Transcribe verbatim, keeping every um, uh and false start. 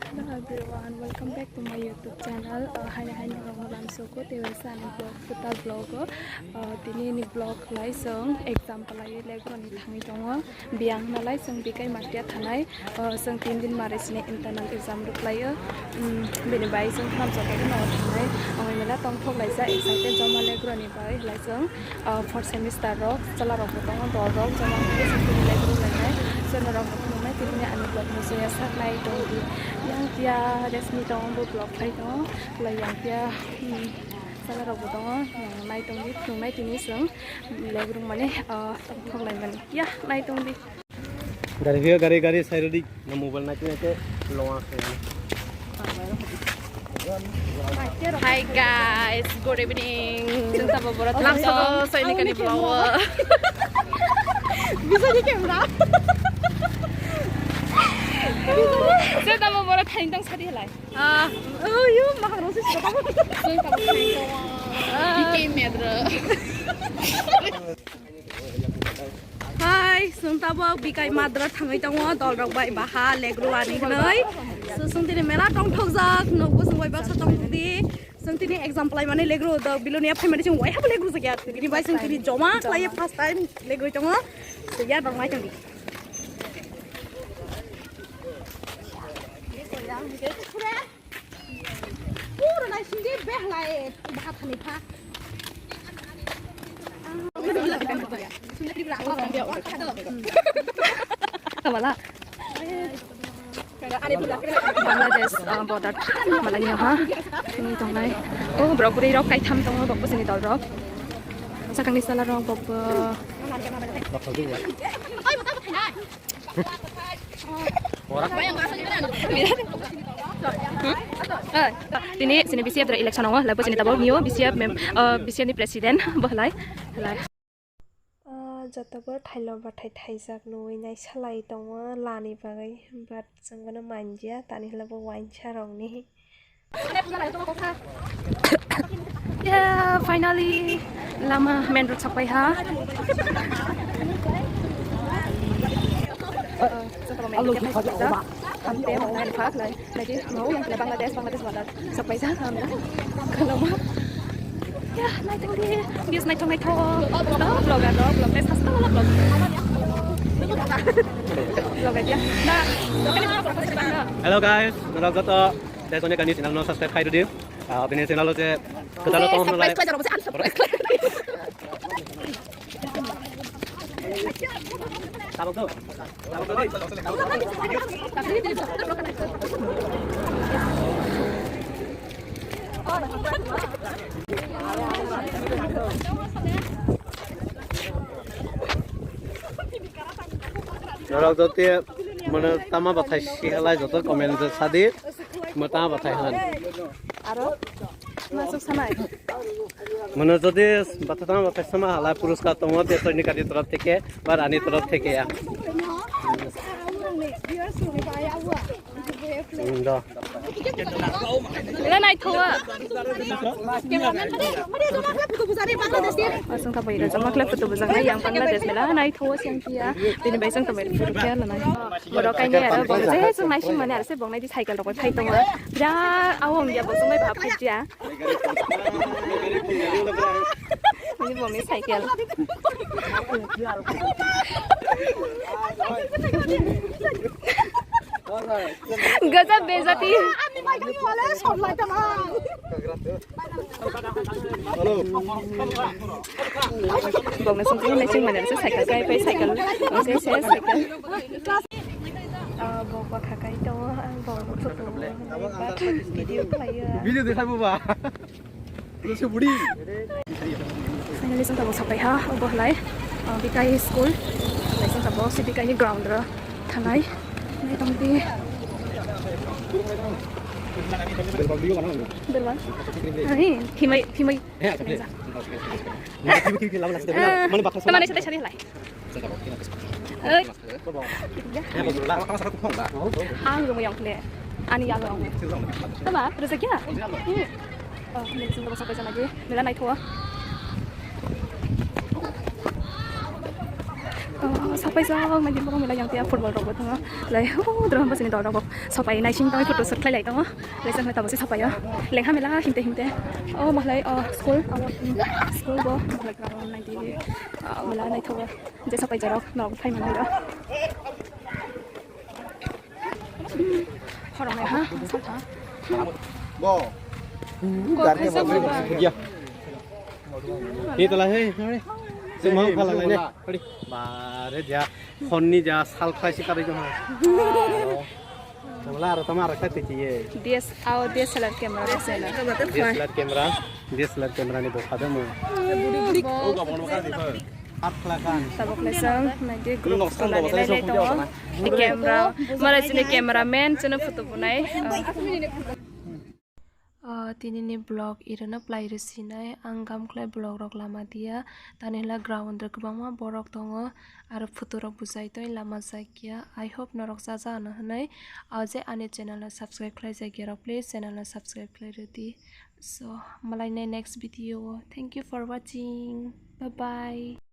Hello everyone, welcome back to my YouTube channel. Uh, hai hai norok no lam soko te wesa ani vlog, kutal vlog o. Uh, tini ni vlog lai song exam palai legroni thangwi tongo. Biyang nalai song bikai matia thanai. Uh, song tin din mare sini internal exam ruk lai o. Um, bini bai song kham sokhe no thanai. Ang mela tong thok lai sa excited joma legroni bai lai song. Ah, fourth semester rok, chwla rok bo tongo, dol rok, joma hwnwi se tini lai rw lainai. Chwla rok bo khulumnai, tini ani vlog no soya sak nai tong di. Yang tia Resmi tongo, bo vlog khai tongo. Lai yang tia, hmm, chwla rok bo tongo, yang nai tong di, khulumnai tini chwng lai rw mani, ah, tong thok lai mani. Ya, nai tong di. Gari view, gari, gari, side di. Na mobile na kine ke longa se. Hi guys, good evening. Chwng tamo borok lam thani sabo tong. Soini kani blower. Bisa di camera. Chwng tamo borok thani tong sadi halai. Ah, oh, you mahang rosi sabo. Chwng tamo thani tong. Ah. Bikai medra. Hai, chwng tabuk bikai madra thangwi tongo, dol rok bai baha legro ani hwnwi. So, chwng tini mela tong thokjak, nokbo chwng bai baksa tong di. Chwng tini exam palai mani legro dok, Bilonia phai mani chwng wai habo legro jakya. Tini bai chwng tini joma khlaiya first time legro tongo. So, ya dong lai tong di. Pura naisingdi behlai baha thani pha. Kamala. Bangladesh, uh, border malai ha. Ini tongnai. Oh, borok bwrwi rok kaitham tongo, bokbo sini dol rok. Sakangni sala rok bokbo. Tini sini B C F dra election o, labo sini tabok niyo B C F mem-, uh, B C F ni president bo halai. Halai. Ah, joto bo thailo bathai thaijak nui nai salai tongo lani bagwi, but chwng bono manjia, tani hwlai bo wainsa rokni. Yeah, finally, lama main road sapai ha. Hamte hwnwi pha khlai, naidi, no, yang kena Bangladesh, Bangladesh border sapai ja, hamna, kalama. Yeah, naitong di, views naithok naithok. Oh, vlogger rok, vlog test, hasta wala vlog. Vlog aja. Na, vlog ini apa sih, Bang? Hello guys, norok joto Desoni Kani channel no subscribe khai rwdi. Ah, bini channel o je kwtal tong lai. Norok jote mano tama bathai si halai joto comment sadi. Mo tama bathai hwn. Aro masuk sanai. Mano jodi bathai tama bathai sama halai puruskar tongo te soini kadi torop theke ba rani torop theke ya. Indo. Mela naithoa. Asung ka bayar jama khlai photo bujang nai yang Bangladesh mela naithoa siang kia. Tini bai sang ka bayar photo kia la nai. Borok kainwi aro bong je chwng naising mani aro se bong nai di cycle rok bai phai tongo. Bira awong ya bong chwng bai ba phai ya. Ini bong ni cycle. Gajab bejati. Bong ni sung sung naising mani aro se cycle kai pai cycle. Se se cycle. Ah, bok ba khakai tongo, ang bok ba photo, but video khlaiyo. Video de sabo ba. Lu se budi. Finally, sung tabo sapai ha, obo hlai, ah, Bikai school. Lai sung tabo si Bikai ni ground ro thanai. Nai tong di. Berwan. Ani, himai, himai. Mane baksa tamani sate sari hlai. Ang rung yang kle. Ani yang rung. Tama, rasa kya? Oh, mixing ko sa pesa lagi. Mela nai thua. Sapai jang nai di borok mela yang tia football rok bo tongo. Lai, oh, drone bosini dol rok bo sapai naising tangwi photo shoot khlai lai tongo. Lai jang tabo se sapai o. Lengha mela himte himte. Oh, mahlai, oh, school, oh, school bo, mahlai ground nai di, ah, mela naithogo. Je sapai jarok, norok phai manwi rok. Khorang ha, saltha. Bo. Ko kaisa bo ba. Ni tala he, he. Semang phala lai ne. Hadi. Bare ja, honni ja, sal khlai si karwi jong. Tamla aro tama aro khlai tiki ye. D S, ao D S L R camera rok se na. D S L R camera, D S L R camera ni bo khade mo. Bo. Ar khlai kan. Tabok lai sang, nai di group photo lai lai tongo. Camera, mara chini cameraman chini photo bunai. Ah, tini ni vlog irano plai rwsinai. Ang gamkhlai vlog rok lama dia. Tani hwla ground o kwbangma borok tongo. Aro photo rok bwsai twi lama jakya. I hope norok chacha hwnwi. O je ani channel no subscribe khlai jakya rok, please channel no subscribe khlai rwdi. So, malai nai next video o. Thank you for watching. Bye bye.